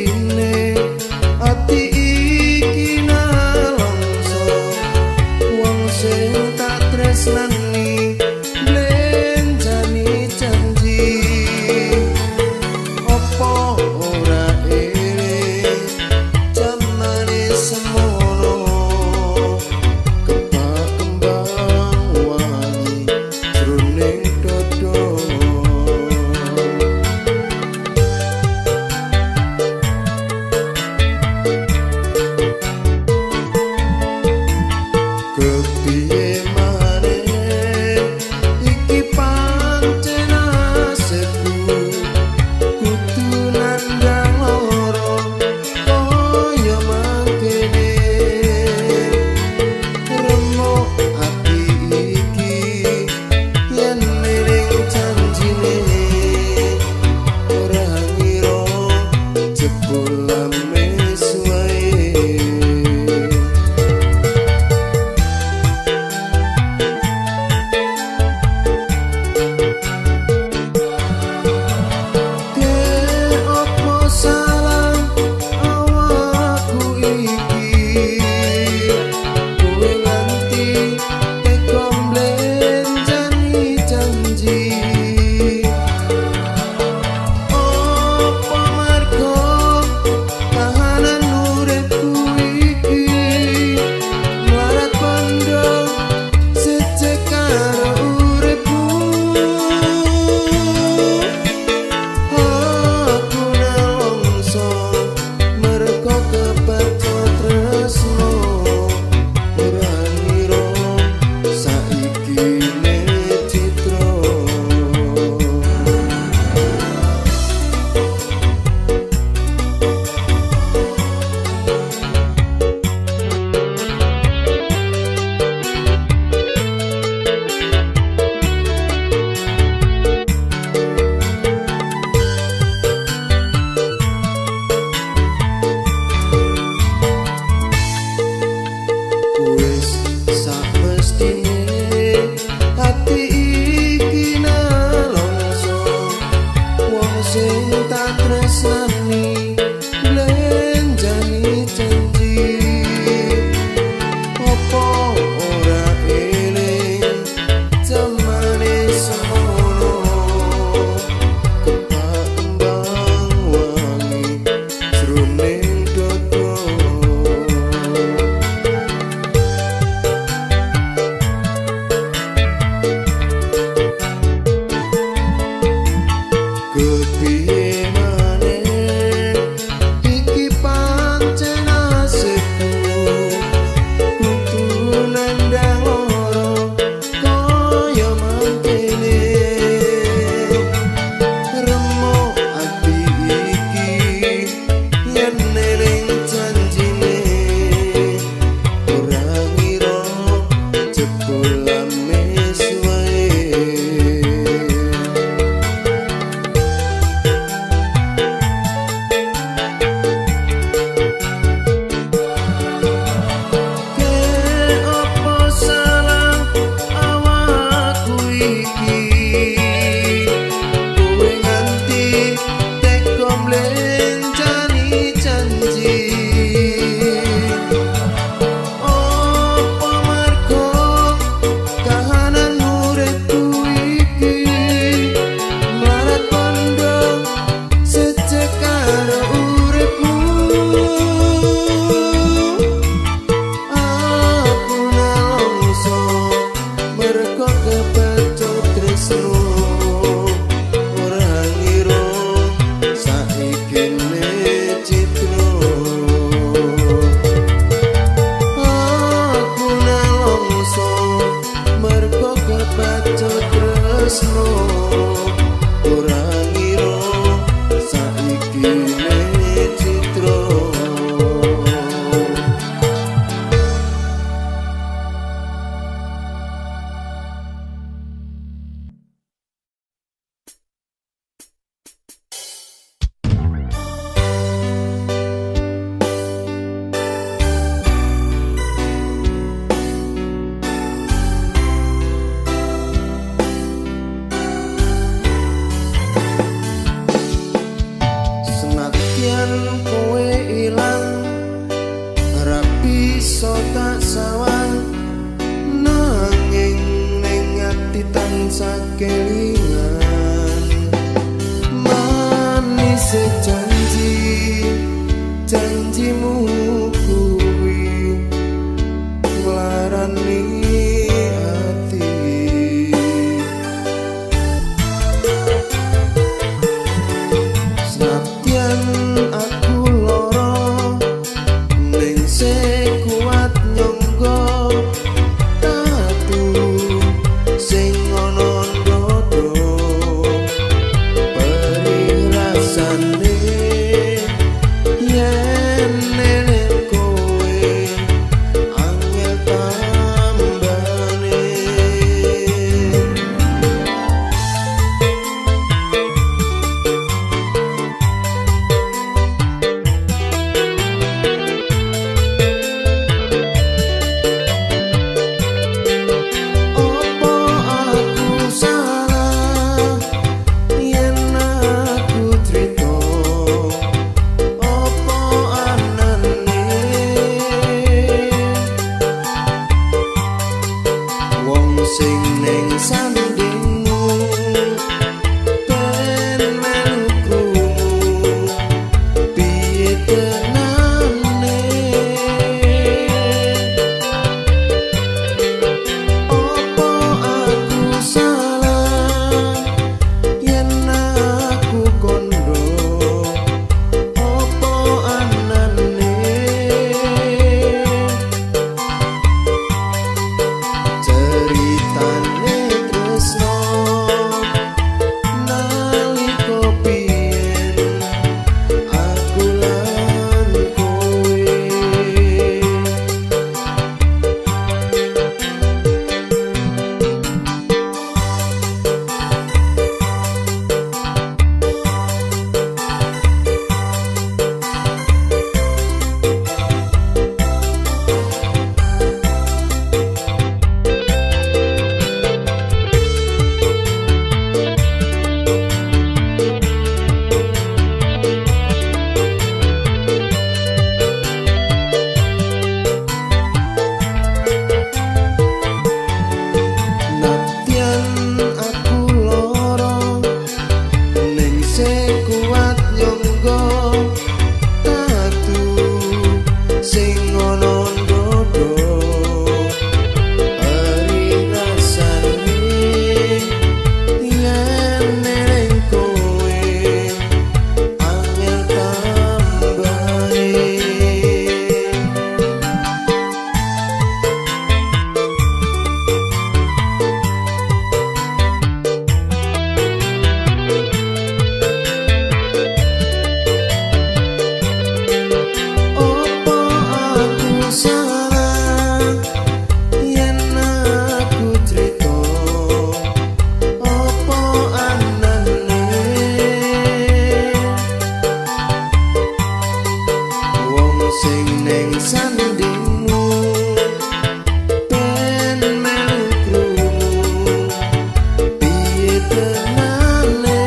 Atine ati iki nalongso wong sing tak tresnani blenjani janji opo ora eling jamane semono kebak kembang wangi jroning dodo. Kepiye maneh iki pancen nasibku kudu nandhang lara kaya mangkene remuk ati iki yen eling janjine ora ngira jebul ames wae. Opo salah awakku iki kowe nganti tega mblenjani janji opo margo iso tak sawang, nanging ning ati tansah kelingan. Manis janji janjimu kuwi nglarani ati. Senadyan aku lara ning sing kuat nyangga tatu sing ana ndodho perih rasane yen eling kowe angel tambane. Opo aku salah yen aku crita, opo anane wong sing ning sandingmu ben melu krungu piye tenane. Opo aku salah yen aku kondo, opo anane ceritane tresno nalika biyen aku lan kowe. Nadyan aku lara ning sing kuat nyangga tatu sing ana ndodho perih rasane yen eling kowe angel tambane. Opo aku salah yen aku crita, opo anane wong sing ning sandingmu ben melu krungu piye tenane.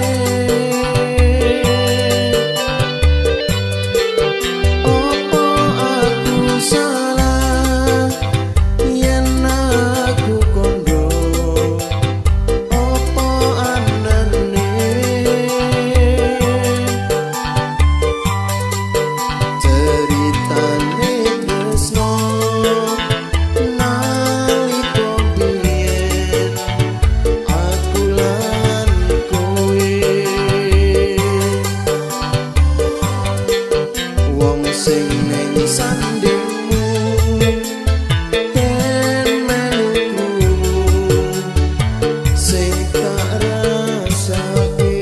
Opo aku salah yen aku kondo, opo anane ceritane tresno nalika biyen aku lan kowe. Wong sing ning sandingmu ben melu krungu sing tak rasake.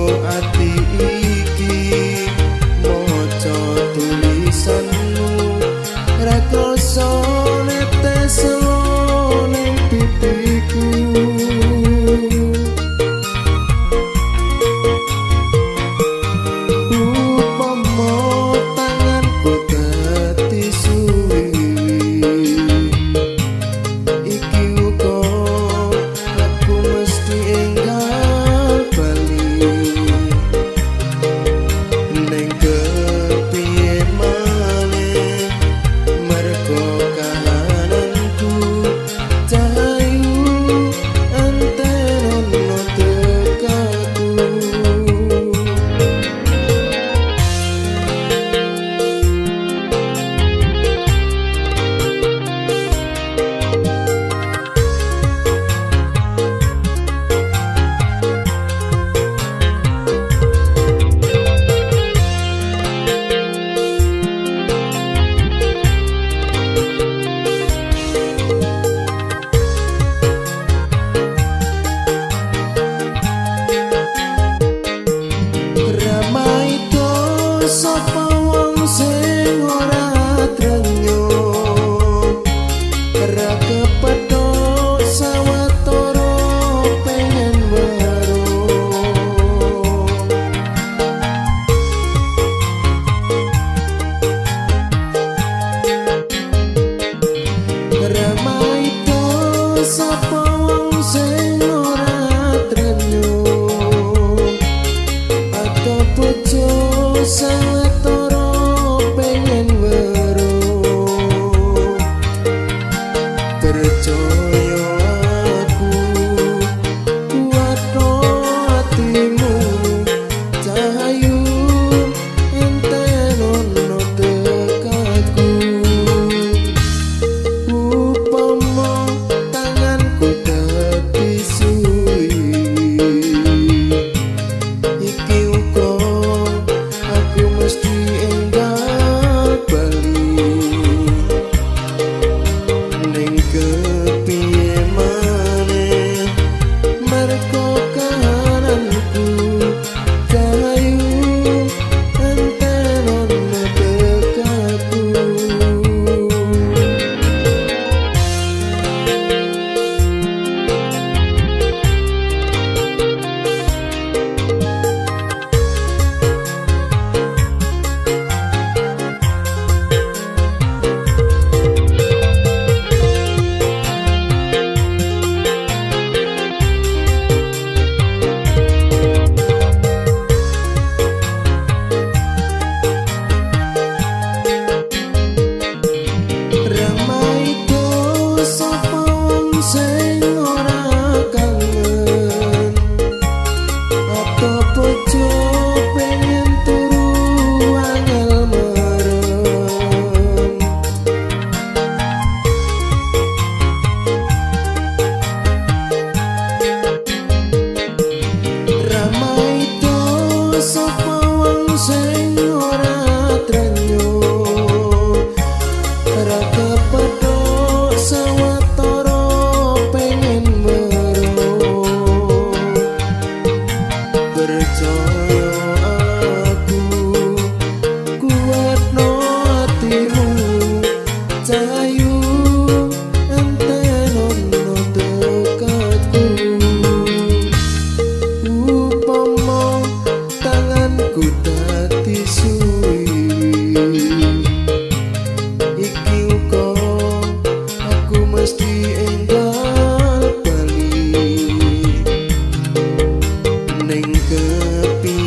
ati iki maca tulisanmu ra krasa netes ning pipiku. Upama tanganku dadi suwiwi iki uga aku mesti enggal bali. Ning kepiye maneh mergo kahananku cahayu entenono tekaku. Ramaito sapa wong sing ora trenyo, ora kepethuk sawetara pengen weruh. Ramaito sapa wong sing ora trenyo, atau bojo sawetara pengen weruh. Percaya aku kuatno atimu cahayu entenono tekaku. Upama tanganku dadi suwiwi iki uga aku mesti enggal bali. Ning kepiye maneh mergo kahananku cahayu entenono tekaku. Ramaito sapa wong sing ora kangen, apa bojo pengen turu angel merem. Ramaito sapa wong sing ora trenyo, ora kepethuk sawetara pengen weruh. Percaya aku kuatno atimu cahayu entenono tekaku. Upama tanganku dadi suwiwi iki uga aku mesti enggal bali. Ning kepiye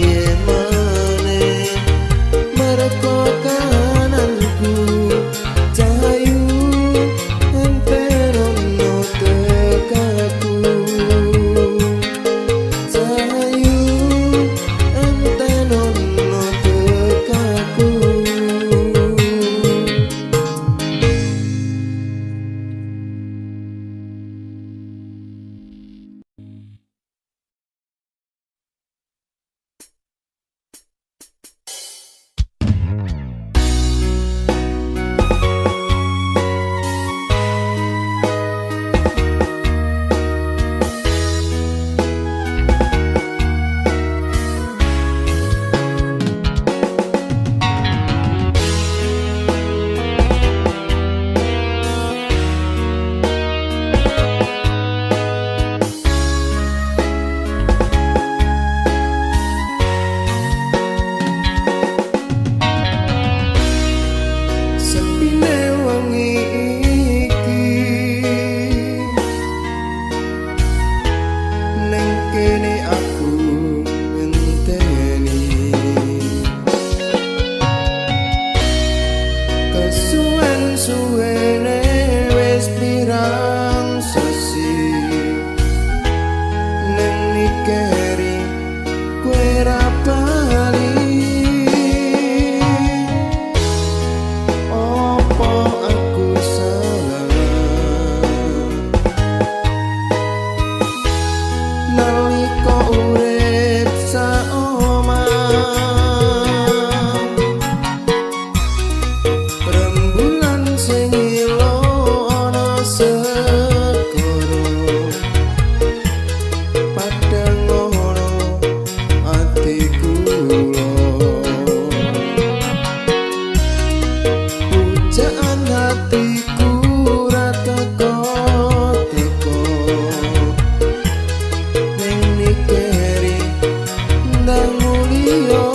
liya.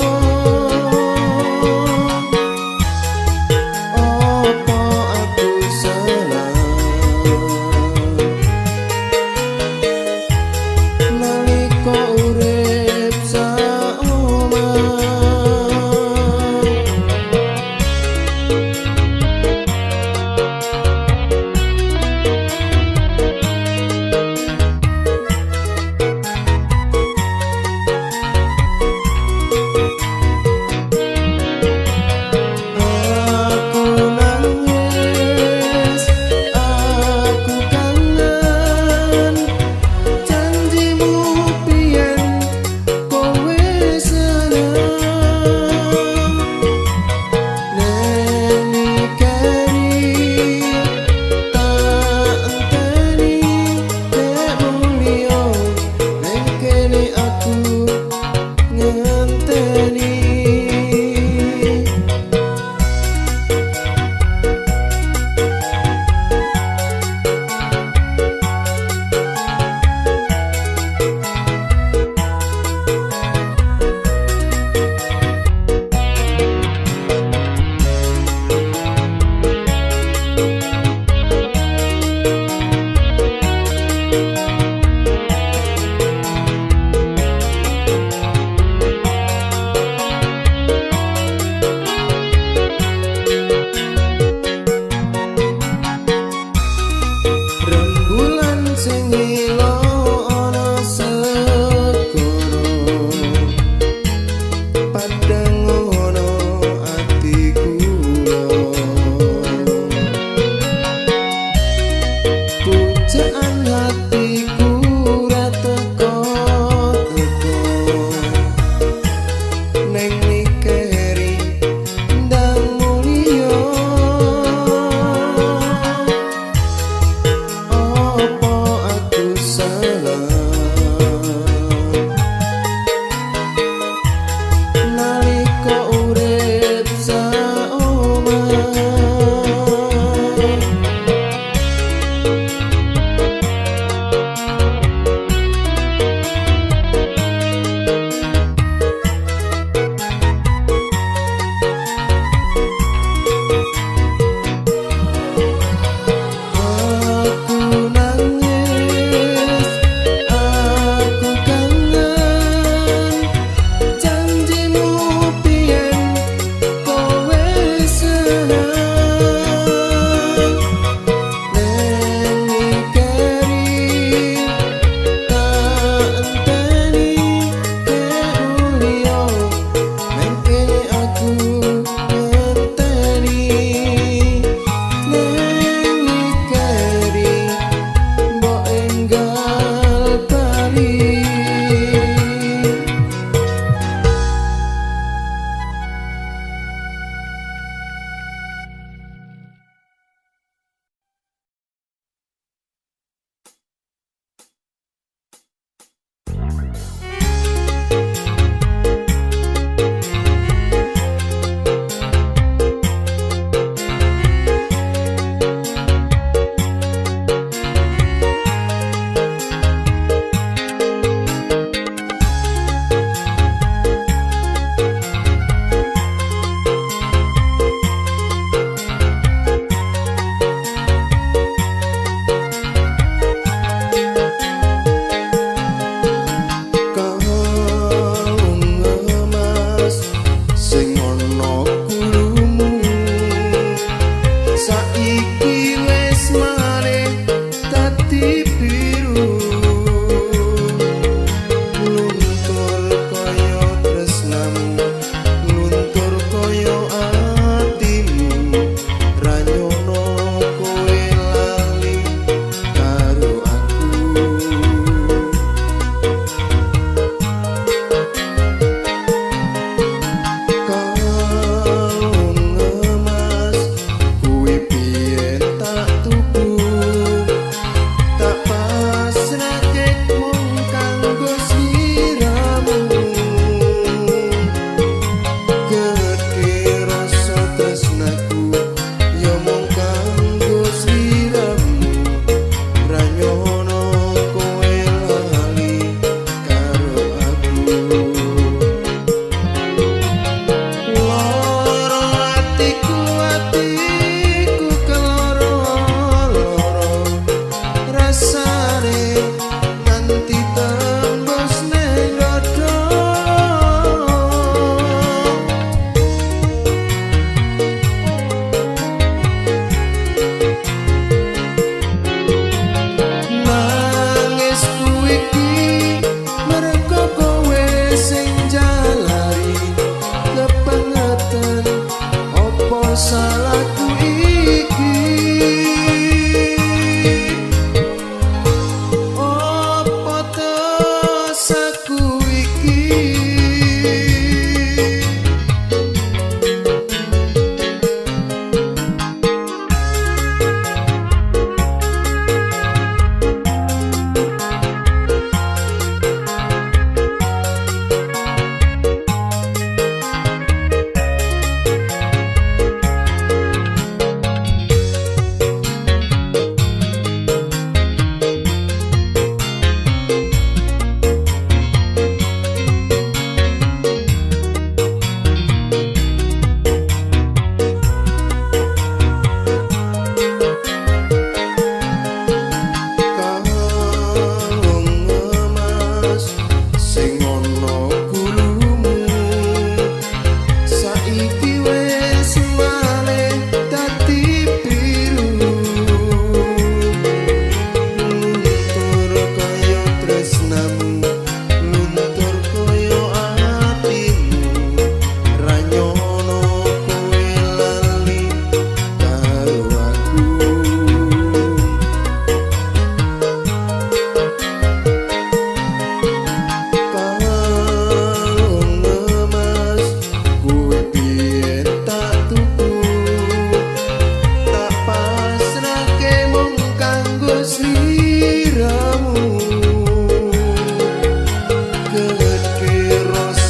Apa aku salah nalika urip saomah?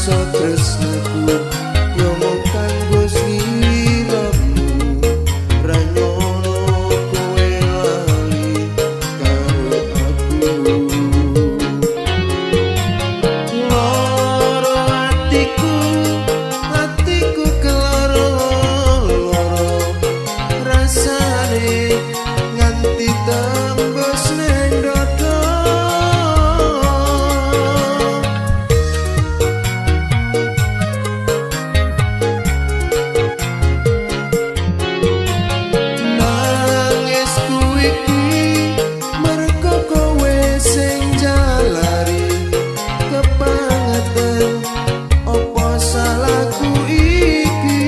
Rasa tresnaku yo mung kanggo sliramu, ra nyono kowe lali karo aku. Loro atiku, atiku keloro loro rasane nganti tembus neng dodo. Nangisku iki mergo kowe sing jalari kepangetan, opo salahku iki?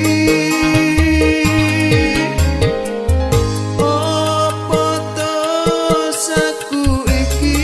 Opo dosaku iki?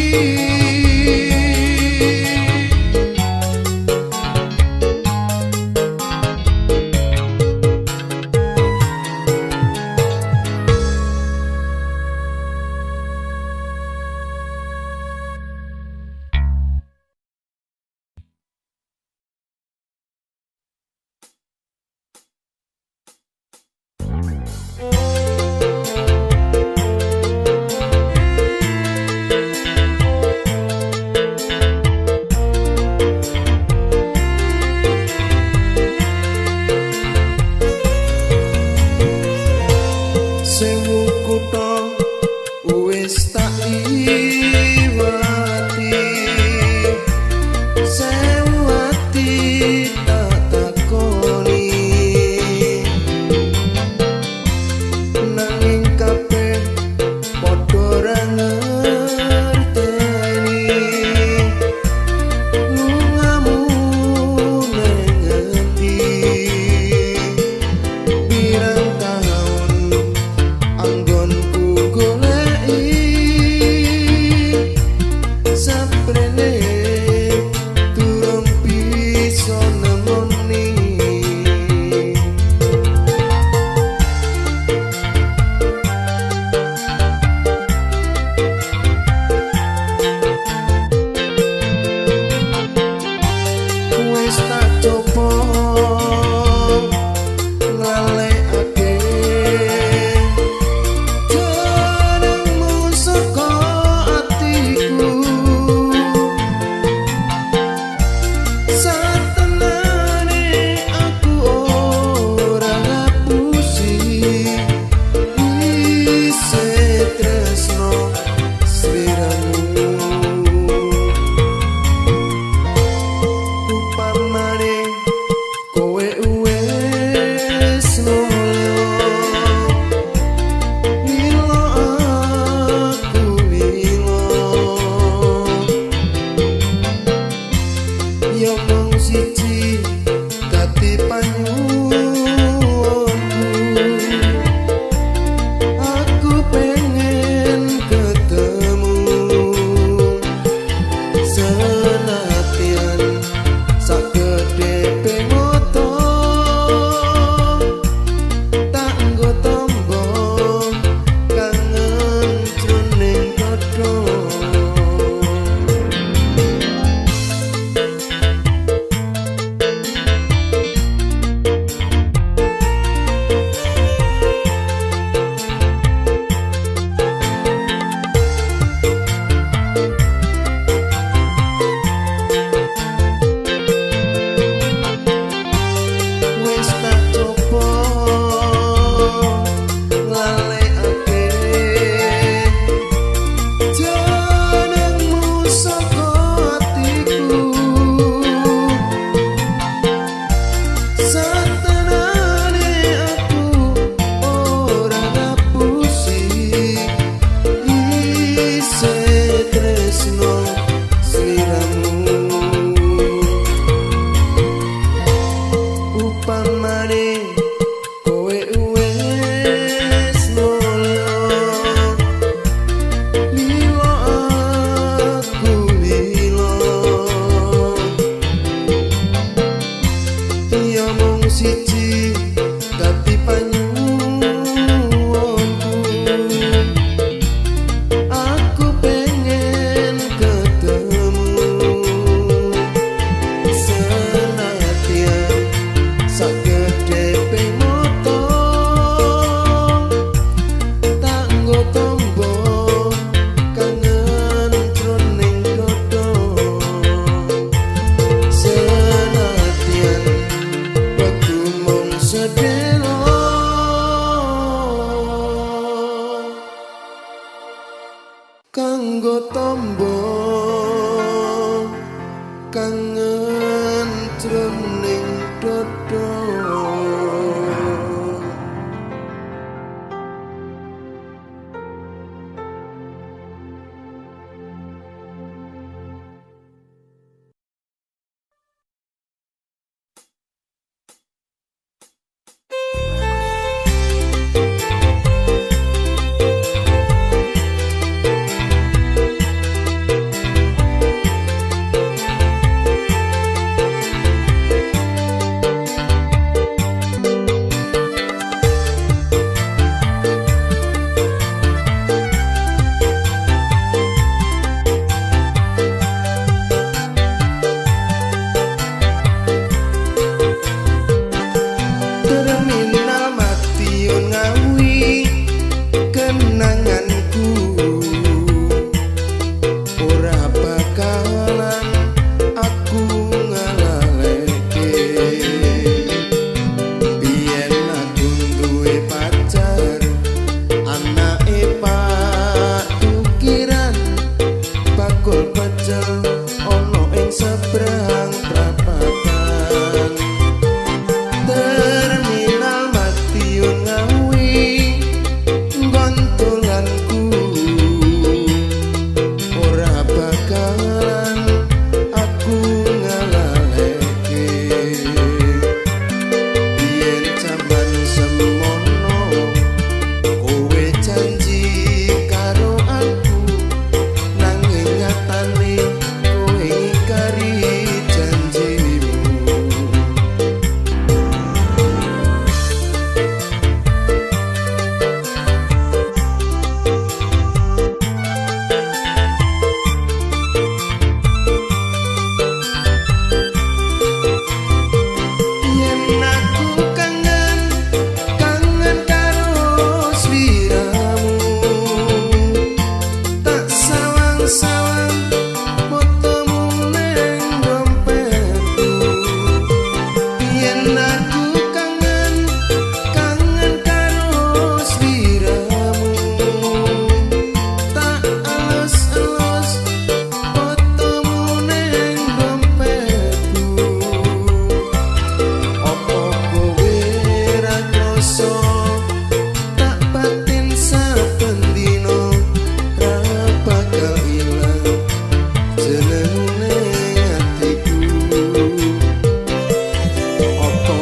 Sewu kutha wis tak liwati, sewu ati tak takoni, nanging kabeh padha ra ngerteni lungamu nang ngendi. Pirang taun anggonku goleki saprene durung bisa nemoni. Wis tak coba nglalekake jenengmu saka atiku, satenane aku ora ngapusi isih tresno sliramu. Upamane kowe wis mulya, lilo aku lilo, yo mung siji dadi panyuwunku, aku pengen ketemu senatian sakedhepe moto tak nggo tombo kangen jroning dodo. Wis tak coba nglalekake jenengmu saka atiku, satenane aku ora ngapusi isih tresno sliramu. Upamane kowe wis mulya, lilo aku lilo, ya mung siji dadi panyuwunku, aku pengen ketemu senatian dodo. Terminal Madiun Ngawi kenanganku ora bakalan aku ngalaleke. Biyen aku duwe pacar anake Pak Tukiran, bakul pecel ana ing seberang prapatan. Terminal Madiun Ngawi nggontolanku ora bakalan aku ngalaleke. Biyen jaman semono kowe janji karo aku, nanging nyatane kowe ngingkari janjimu. Yen aku kangen, kangen karo sliramu, tak sawang-sawang fotomu neng dompetku. Yen aku kangen, kangen karo sliramu, tak elus-elus fotomu neng dompetku. Apa kowe ra krasa tak batin saben dina ra bakal ilang jeneng ning atiku. Apa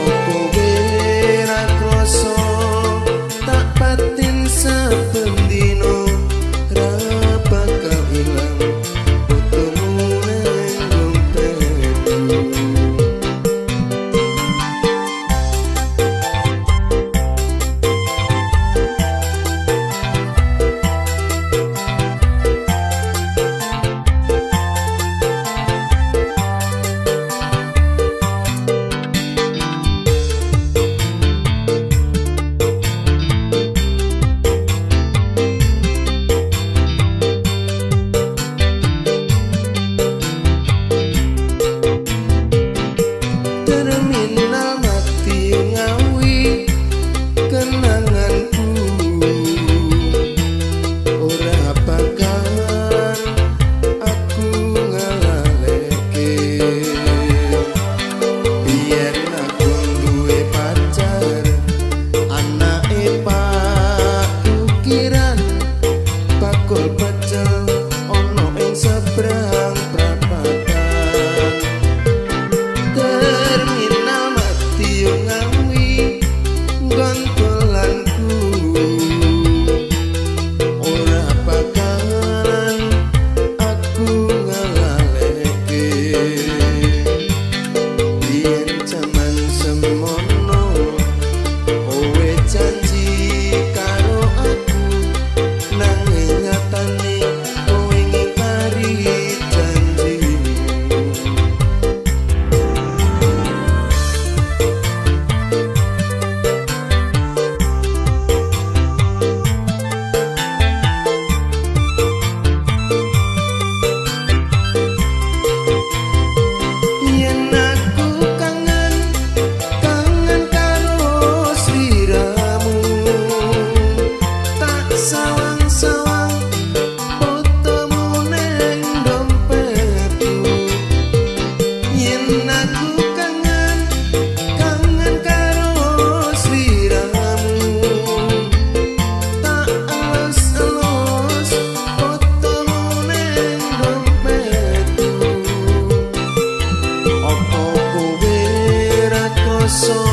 krasa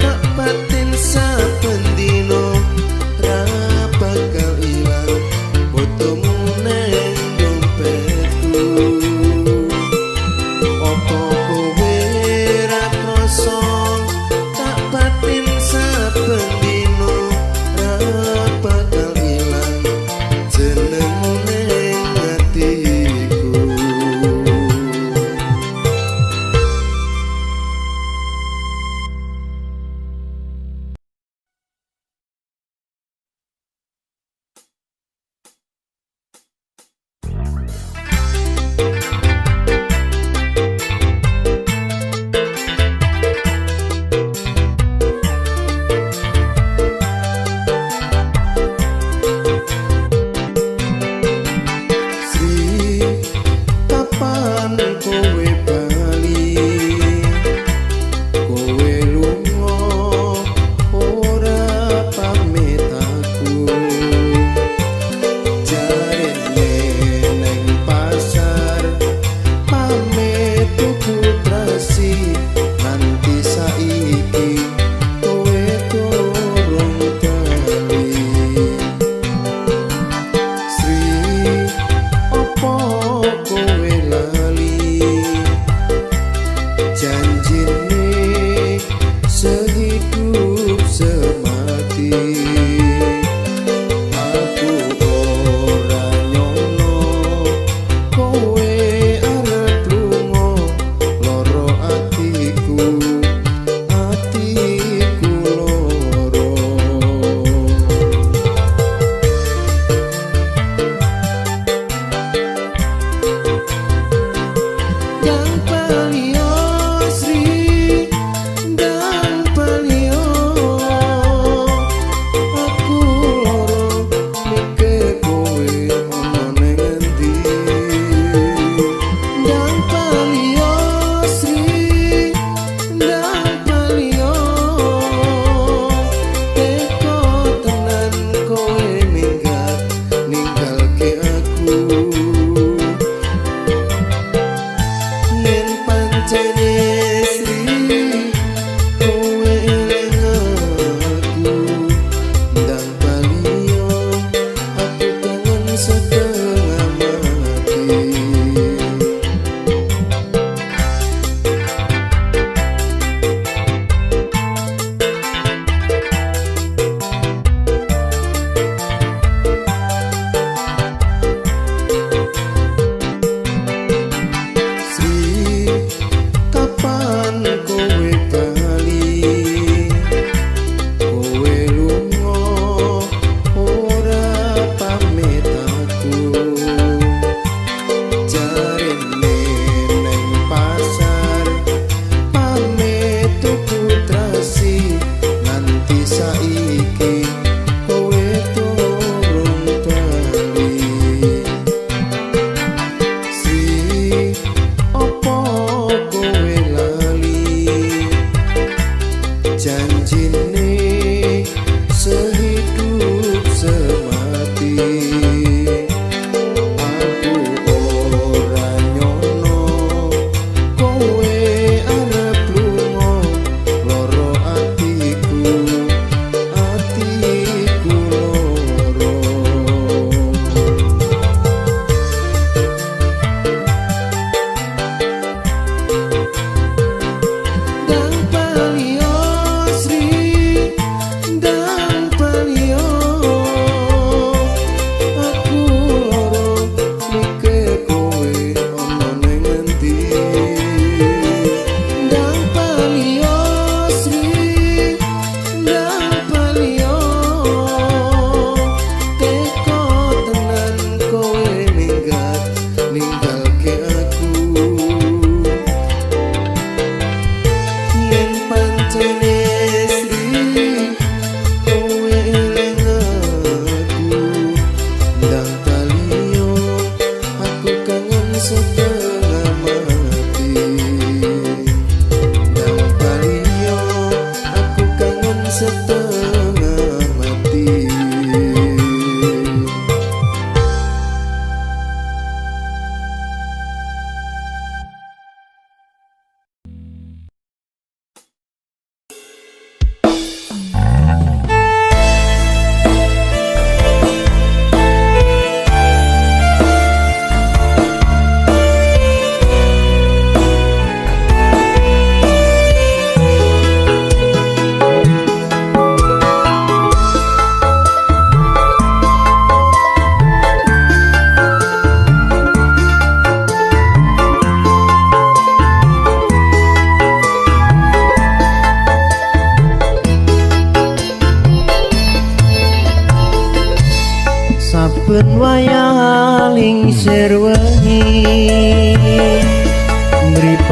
tak batin saben dino ra bakal ilang fotomu neng dompetku. Apa kowe ra krasa tak batin saben dino ra bakal ilang jenengmu neng atiku.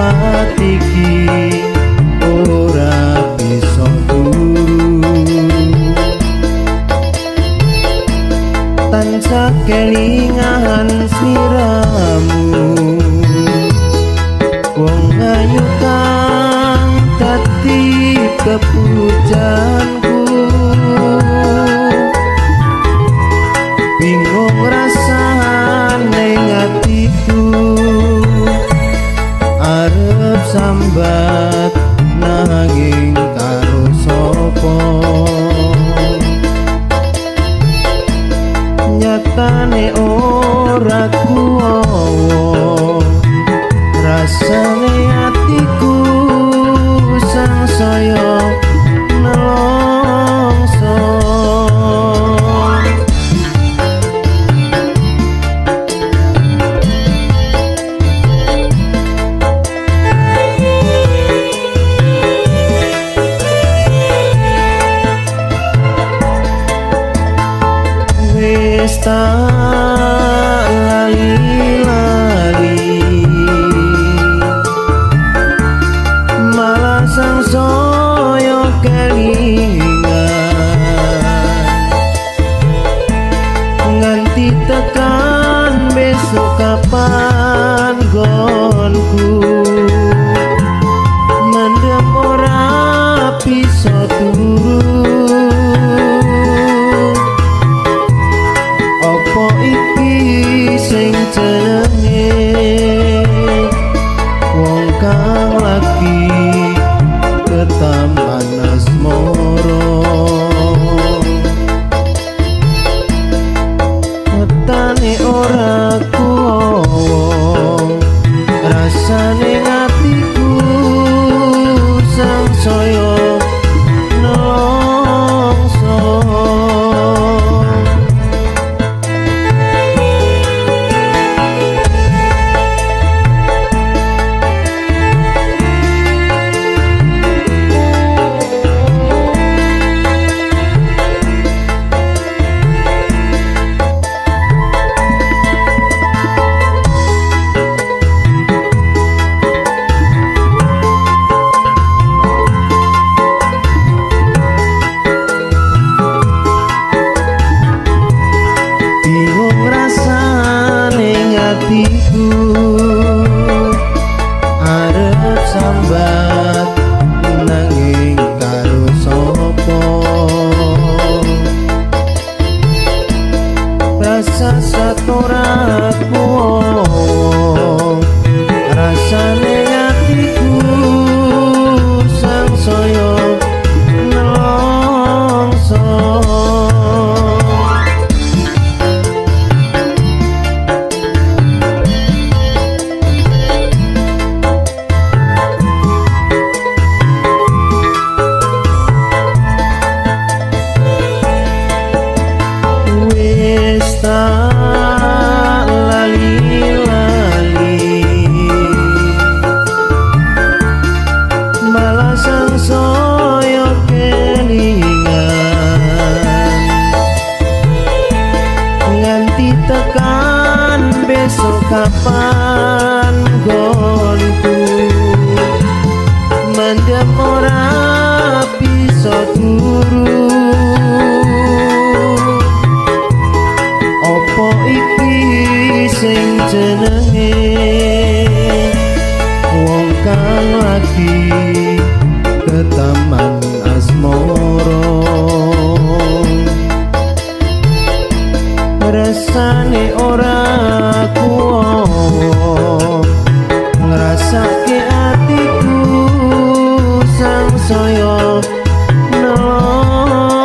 Ati iki ora bisa turu, tansah kelingan sliramu. Wong ayu kang dadi kepujanku, bingung rasane atiku, arep sambat nanging karo sapa. Nyatane ora kuwowo, rasane atiku sangsaya nelongso. Wis tak lali-lali, malah sangsaya kelingan. Nganti tekan besok kapan gonku mendem ora bisa turu. Apa iki sing jenenge wong kang lagi ketaman asmara? Wetane ora kuwowo, rasane atiku sangsaya nelongso. Bingung rasane atiku, arep sambat nanging karo sapa. Rasa ora kuwowo, rasane atiku sangsaya nelongso. Wis tak lali-lali, malah sangsaya kelingan. Nganti tekan besok kapan gonku mendem ora bisa turu. Apa iki sing jenenge wong kang lagi ketaman asmara? Rasane ora kuwowo, ngrasake atiku sangsaya nelongso.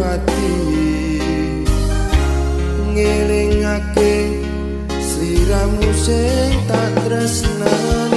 ati, ngelingake sliramu sing tak tresnani.